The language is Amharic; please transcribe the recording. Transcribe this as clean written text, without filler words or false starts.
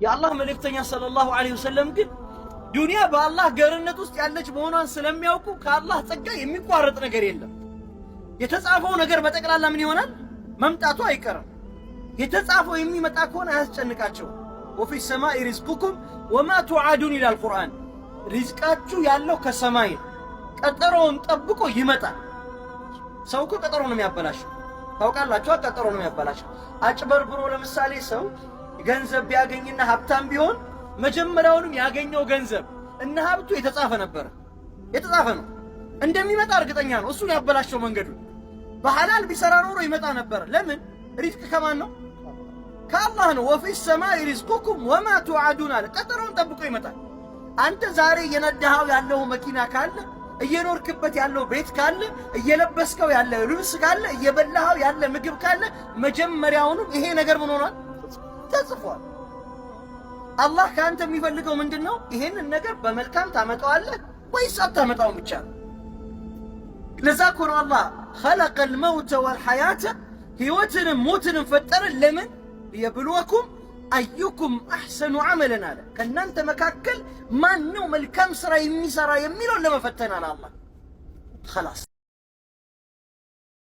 የአላህ መልእክተኛ صلى الله عليه وسلم ግን ዱንያ በአላህ ገርነት ውስጥ ያለች መሆኗን ስለሚያውቁ ከአላህ ጸጋ የሚቋረጥ ነገር የለም። የተጻፈው ነገር በጠቅላላ ምን ይሆናል? መምጣቱ አይቀርም። የተጻፈው የሚመጣ ከሆነ አያስጨንቃቸው። وفي السماء رزقكم وما توعدون ይላል ቁርአን። ሪዝቃችሁ ያለው ከሰማይ ነው። ቀጠሮውን ጠብቆ ይመጣል። ሰው እኮ ቀጠሮ ነው የሚያበላሸው። ታውቃላችሁ፣ ቀጠሮ ነው የሚያበላሸው። አጭበርብሮ ለምሳሌ ሰው ገንዘብ ቢያገኝና ሀብታም ቢሆን መጀመሪያውንም ያገኘው ገንዘብ እና ሀብቱ የተጻፈ ነበረ፣ የተጻፈ ነው። እንደሚመጣ እርግጠኛ ነው። እሱን ያበላሸው መንገዱን። በሐላል ቢሰራ ኖሮ ይመጣ ነበር። ለምን? ሪዝቅ ከማን ነው? ከአላህ ነው። وفي السماء رزقكم وما توعدون አለ። ቀጠሮውን ጠብቆ ይመጣል። አንተ ዛሬ እየነዳኸው ያለው መኪና ካለ፣ እየኖርክበት ያለው ቤት ካለ፣ እየለበስከው ያለ ልብስ ካለ፣ እየበላኸው ያለ ምግብ ካለ መጀመሪያውንም ይሄ ነገር ምን ሆኗል? ተጽፏል። አላህ ከአንተ የሚፈልገው ምንድን ነው? ይሄንን ነገር በመልካም ታመጣዋለህ ወይስ አታመጣውም ብቻ ነው። ለዛ እኮ ነው አላህ خلق الموت والحياة ህይወትንም ሞትንም ፈጠረ። ለምን? ليبلوكم أيكم أحسن عملا አለ። ከእናንተ መካከል ማን ነው መልካም ስራ የሚሰራ የሚለውን ለመፈተን አለ አላህ። خلاص።